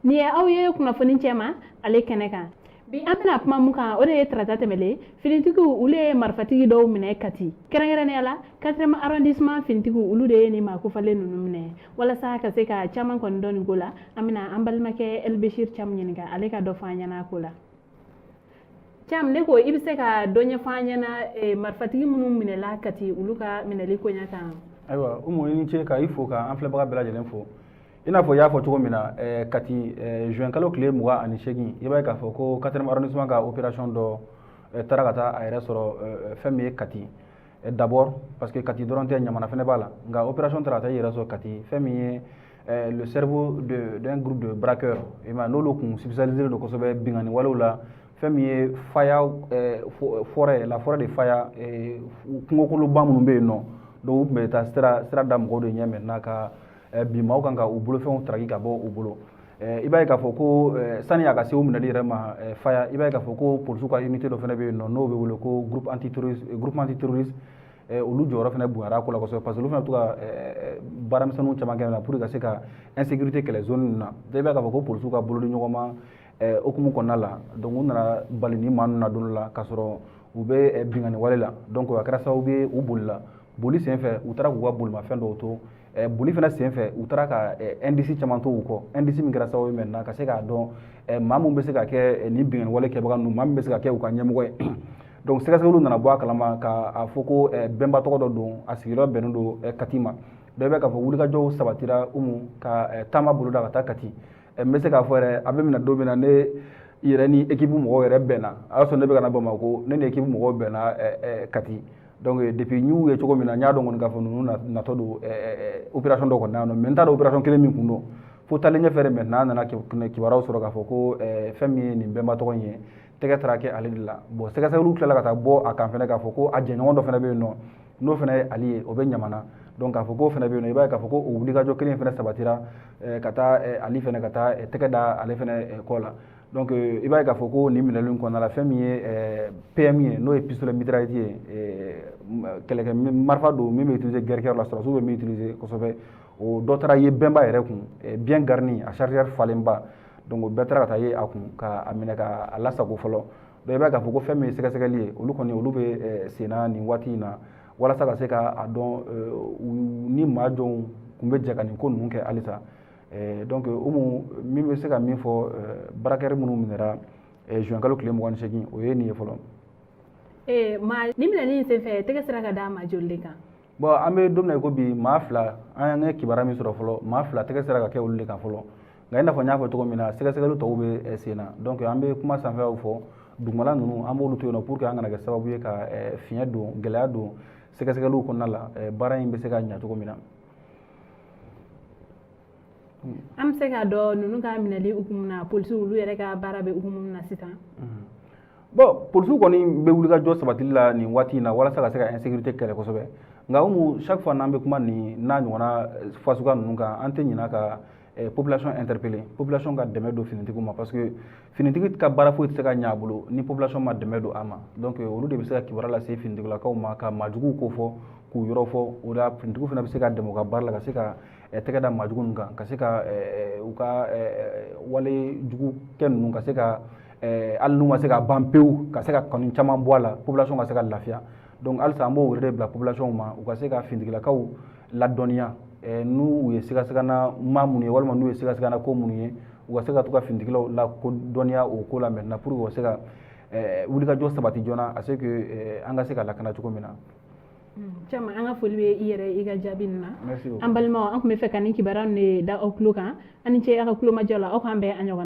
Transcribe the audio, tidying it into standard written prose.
Nin ye aw ye kunnafoni cɛma ale kɛnɛ kan. Bi an bɛna kuma mun kan, o de ye tarata tɛmɛlen, finitigiw olu ye marifatigi dɔw minɛ Kati, kɛrɛnkɛrɛnnenya la 4e arrondissement finitigiw. Olu de ye nin maa kofalen ninnu minɛ. Walasa ka se ka caman kɔni dɔn nin ko la, an bɛna an balimakɛ Elbeshir Cam ɲininka, ale ka dɔ fɔ an ɲɛna a ko la. Cam, ne ko i bɛ se ka dɔ ɲɛfɔ an ɲɛna marifatigi minnu minɛla Kati, olu ka minɛli koɲɛ kan? Ayiwa Umu, i ni ce ka i fo, ka an filɛbaga bɛɛ lajɛlen fo. I n'a fɔ i y'a fɔ cogo min na, Kati, juin kalo tile 28, i b'a ye k'a fɔ ko 4e arrondissement ka opération dɔ taara ka taa a yɛrɛ sɔrɔ fɛn min ye Kati d'abord, parce que Kati dɔrɔn tɛ, Ɲamana fɛnɛ b'a la. Nka opération taara ka taa i yɛrɛ sɔrɔ Kati, fɛn min ye le cerveau d'un groupe de braqueurs, i m'a ye, n'olu kun spécialisé don kosɛbɛ binkanni walew la, fɛn min ye Faya forêt, la forêt de Faya, kungokoloba minnu bɛ yen nɔ. Donc u tun bɛ taa sira da mɔgɔw de ɲɛ maintenant ka bin maaw kan, ka u bolofɛnw taraki ka bɔ u bolo. I b'a ye k'a fɔ ko sani a ka se u minɛli yɛrɛ ma Faya, i b'a ye k'a fɔ ko polisiw ka unité dɔ fana bɛ yen nɔ, n'o bɛ wele ko groupe antiterroriste, groupe antiterroriste, olu jɔyɔrɔ fana bonyara a ko la kosɛbɛ, parce que olu fana bɛ to ka baaramisɛnninw caman kɛ pour que ka se ka insécurité kɛlɛ zone ninnu na. I b'a ye k'a fɔ ko polisiw ka bolodi ɲɔgɔn ma hokumu kɔnɔna la, donc u nana bali ni maa ninnu na don dɔ la k'a sɔrɔ u bɛ binkanni wale la. Donc a kɛra sababu ye, u bolila. Boli senfɛ, u taara k'u ka bolimafɛn dɔw to. Boli fana senfɛ, u taara ka indice caman to u kɔ, indice min kɛra sababu ye maintenant ka se k'a dɔn maa min bɛ se ka kɛ nin binkanni wale kɛbaga ninnu, maa min bɛ se ka kɛ u ka ɲɛmɔgɔ ye. Donc sɛgɛsɛgɛliw nana bɔ a kalama k'a fɔ ko Bɛnba tɔgɔ dɔ don, a sigiyɔrɔ bɛnnen don Kati ma. Dɔ bɛ k'a fɔ wulikajɔw sabatira Umu, ka taama boloda ka taa Kati. N bɛ se k'a fɔ yɛrɛ, a bɛ minɛ don min na, ne yɛrɛ ni équipe mɔgɔw yɛrɛ bɛnna. A y'a sɔrɔ ne bɛ ka na Bamakɔ, ne ni équipe mɔgɔw bɛnna Kati. Donc depuis n y'u ye cogo min na, n y'a dɔn kɔni k'a fɔ ninnu natɔ don opération dɔ kɔni na yan nɔ, mais n t'a dɔn opération kelen min kun don. Fo taalen ɲɛfɛ de maintenant, an nana kibaruyaw sɔrɔ k'a fɔ ko fɛn min ye nin Bɛnba tɔgɔ in ye, tɛgɛ taara kɛ ale de la. Bon, sɛgɛsɛgɛliw tilala ka taa bɔ a kan fɛnɛ k'a fɔ ko a jɛɲɔgɔn dɔ fɛnɛ bɛ yen nɔ, n'o fɛnɛ ye Ali ye, o bɛ Ɲamana. Donc k'a fɔ k'o fɛnɛ bɛ yen nɔ, i b'a ye k'a fɔ ko o wulikajɔ kelen fɛnɛ sabatira ka taa Ali fɛnɛ, ka taa tɛgɛ da ale fɛnɛ kɔ la. Donc i b'a ye k'a fɔ ko nin minɛli in kɔnɔna la, fɛn min ye PM ye, n'o ye pistolet mitraillette ye, kɛlɛkɛ marifa don min bɛ utiliser guerre kɛyɔrɔ la, sɔrɔdasiw bɛ min utiliser kosɛbɛ, o dɔ taara ye Bɛnba yɛrɛ kun, bien garni, a chargeur falenba. Donc o bɛɛ taara ka taa ye a kun, ka a minɛ ka a lasago fɔlɔ. Donc i b'a ye k'a fɔ ko fɛn min ye sɛgɛsɛgɛli ye, olu kɔni olu bɛ sen na nin waati in na walasa ka se ka a dɔn ni maa jɔnw kun bɛ jɛ ka nin ko ninnu kɛ halisa. Donc Umu, min bɛ se ka min fɔ, braqueur minnu minɛra juin kalo tile 28, o ye nin ye fɔlɔ. Maa nin minɛli in senfɛ, tɛgɛ sera ka d'a ma joli de kan? Bon, an bɛ don min na i ko bi, maa fila, an ye kibaruya min sɔrɔ fɔlɔ, maa fila tɛgɛ sera ka kɛ olu de kan fɔlɔ. Nka i n'a fɔ n y'a fɔ cogo min na, sɛgɛsɛgɛli tɔw bɛ sen na. Donc an bɛ kuma sanfɛlaw fɔ, dugumala ninnu an b'olu to yen nɔ pour que an kana kɛ sababu ye ka fiɲɛ don, gɛlɛya don sɛgɛsɛgɛliw kɔnɔna la, baara in bɛ se ka ɲɛ cogo min na. An bɛ se k'a dɔn ninnu ka minɛli hukumu na, polisiw olu yɛrɛ ka baara bɛ hukumu min na sisan? Bon, polisiw kɔni bɛ wulikajɔ sabatili la nin waati in na walasa ka se ka insécurité kɛlɛ kosɛbɛ. Nka Umu, chaque fois n'an bɛ kuma nin n'a ɲɔgɔnna fasuguya ninnu kan, an tɛ ɲinɛ ka population interpeller, population ka dɛmɛ don finitigiw ma, parce que finitigi ka baara foyi tɛ se ka ɲɛ a bolo ni population ma dɛmɛ don a ma. Donc olu de bɛ se ka kibaruya lase finitigilakaw ma, ka maajuguw ko fɔ, k'u yɔrɔ fɔ. O la finitigiw fana bɛ se ka dɛmɛ u ka baara la, ka se ka tɛgɛ da maajugu ninnu kan, ka se ka u ka wale jugu kɛ ninnu, ka se ka, hali n'u ma se ka ban pewu, ka se ka kɔni caman bɔ a la, population ka se ka lafiya. Donc halisa an b'o wele de bila population ma, u ka se ka finitigilakaw ladɔnniya n'u ye sigasigana maa minnu ye, walima n'u ye sigasigana ko minnu ye, u ka se ka to ka finitigilaw lakodɔnniya o ko la maintenant, pour que u ka se ka wulikajɔ sabati joona à ce que an ka se ka lakana cogo min na. Caman, an ka foli bɛ i yɛrɛ i ka jaabi nin na. Merci beaucoup. An balimaw, an tun bɛ fɛ ka nin kibaruya ninnu de da aw tulo kan. An ni ce aw ka tulomajɔ la. Aw k'an bɛn an ɲɔgɔn.